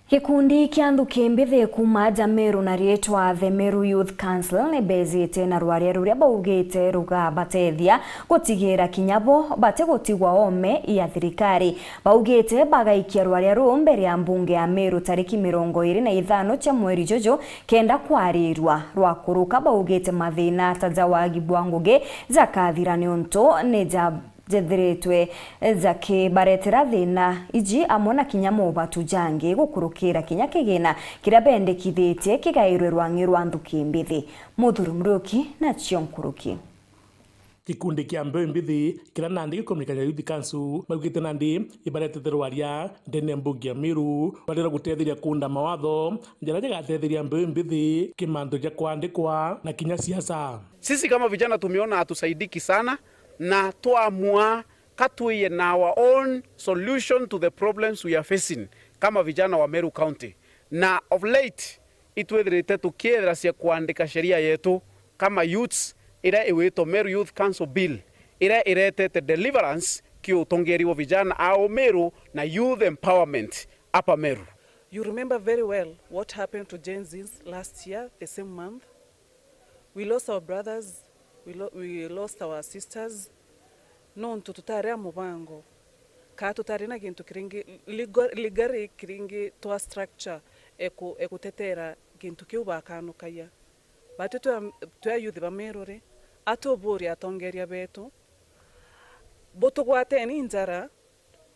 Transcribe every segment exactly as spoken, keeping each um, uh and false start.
Gikundi kia nthuki mbithi kuuma aja Meru na riitwa The Meru Youth Council ni beejite na rwaria ruria baugite rugabatethia gutigira kinya bo batigutigwa oome ya thirikari. Baugite bagaikia rwaria ruu mbere ya mbunge ya Meru tariki mirongo iiri na ithano cia mweri juju kenda kwarirua. Rwakuruka baugite mathina ta ja wagi bwa ngugi jakathira niuntu ni ja jethiritwe jakibaretera thina iji amwe na kinya mobatu jangi gukurukira kinya kigina kiria bendekithitie kigairwe rwang'i rwa nthuki mbithi. Muthuri Muriuki nacio nkuruki. Gikundi kia Mbeu Mbithi, kiria nandi gikuminikana Youth Council, baugite nandi ibaretete rwaria ndene ya mbunge ya Meru, rwaria rwa gutetheria kuunda mawatho jaria jagatetheria Mbeu Mbithi kimantu ja kwandikwa na kinya siasa. Sisi kama vijana tumeona hatusaidiki sana, na twaamua ka twiye na our own solution to the problems we are facing kama vijana wa Meru County. Na of late, itwithirite tukiethera cia kwandika sheria yetu kama youths, iria iwitwa Meru Youth Council Bill, iria iretete deliverance ki utongeeri wa vijana a Umeru na youth empowerment hapa Meru. You remember very well what happened to Gen Zs last year, the same month. We lost our brothers, we, lo we lost our sisters, nontu tutari a mubango, kaa tutari na gintu kiringi, legal, legally kiringi twa structure eku, ekutetera gintu kiu bakanukagia. Batwi twa, twa youth ba Meru ri, atuburia atongeria betu, butugwateni njara,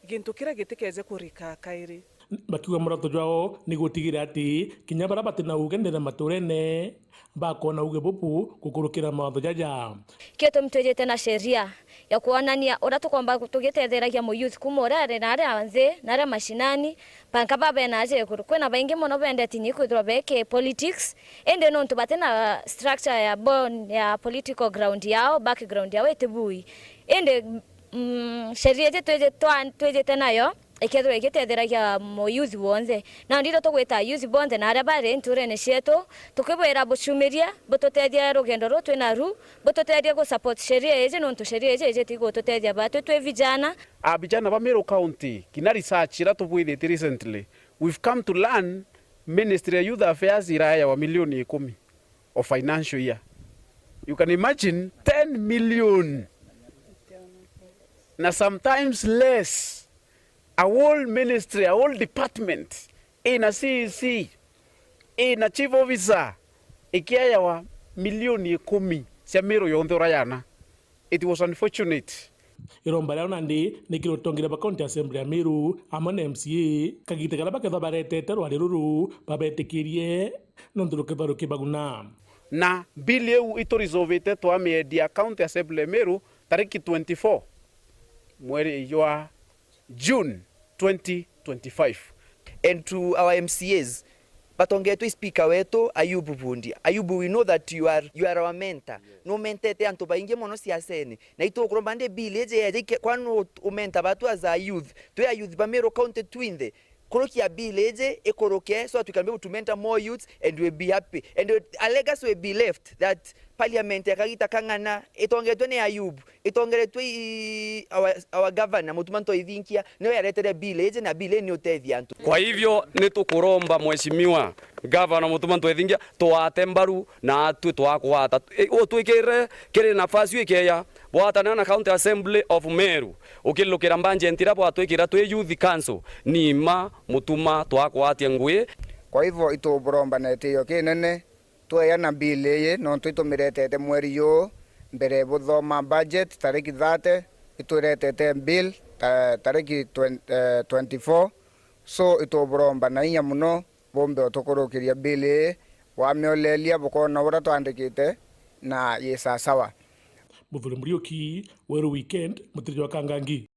gintu kiria gitikeje kurika kairi. Bakiuga muroto jwao ni gutigira ati kinya baria bati na uge ndene maturene bakona uge bubu gukurukira mawatho jaja. Kio tumi twijite na sheria ya kwonania uria tukomba tugitetheragia mu youth kuma uria ari na aria nthi na aria mashinani, mpaka baba ena aja iguru. Kwina baingi mono bendete nyi kwithirwa beke politics, indi nontu bati na structure ya bone ya political ground yao, background yao itibui. Indi Mm, sheria iji twiji-, twa-, twijite nayo ikethirwa igitetheragia mu youth wonthe. Na ndiro tugwita youth bonthe na aria bari nturene cietu, tukibwira bucumirie, bututethie rugendo ruu twi naru, bututethie gu support sheria iji, nontu sheria iji ijiti igututethia batwi twi vijana. A vijana ba Meru County, kinya research iria tubwithitie recently, we've come to learn Ministry ya Youth Affairs iraewa milioni ikumi o financial year. You can imagine, ten million. Na sometimes less. A whole ministry, a whole department, ina C E C, ina chief officer, ikiayawa milioni ikumi cia Meru yonthe urayana. It was unfortunate. Iromba riao nandi ni kiri utongeria ba County Assembly ya Meru amwe na M C A, kagita karia bakethwa baretete rwari ruru babetikirie nontu rukethwa rukibaguna. Na bill iu ituresolvite twamiendia County Assembly ya Meru tariki twenty-four mweri jwa June twenty twenty-five. And to our M C As, batongetwe i speaker wetu Ayubu Bundi. Ayubu, we know that you are, you are our mentor. Numentete antu baingi mono siasene. Na itukuromba ndi bill iji yeje ike-, kwa nu umenta batu as a youth. Twi a youth ba Meru County twinthe. Kurukia bill iji ikuruke so that we can be able to mentor more youths and we'll be happy. And a legacy will be left that parliament ya kagita kang'ana itongetwe ni Ayubu, itongeretwe i, our, our governor Mutuma Ntoithinkia, niwe yaretere bill iji, na bill ii ni utethia antu. Kwa hivyo, ni tukuromba Mheshimiwa Governor Mutuma Ntoithinkia, twate mbaru na atwi twakugwata. E, utwikire kiri nafasi ikeya, bwatanira na County Assembly of Meru, ukilukira budget iria bwatwikira twi Youth Council, ni mma Mutuma twakugwatia ngui. Kwa hivyo, ituburomba na itio kinene, tweya na bill ii, nontu itumiretete mweri juu mbere buthoma budget, tariki thirty, itwiretete bill, ta-, tariki twenty, eh, twenty-four. So, ituburomba na inya mono, bumbe utukurukiria bill ii, wamiolelia bukona uria twandikite, na yi sasawa. Muthuri Muriuki, Weru Weekend, Mutiri jwa Kangangi.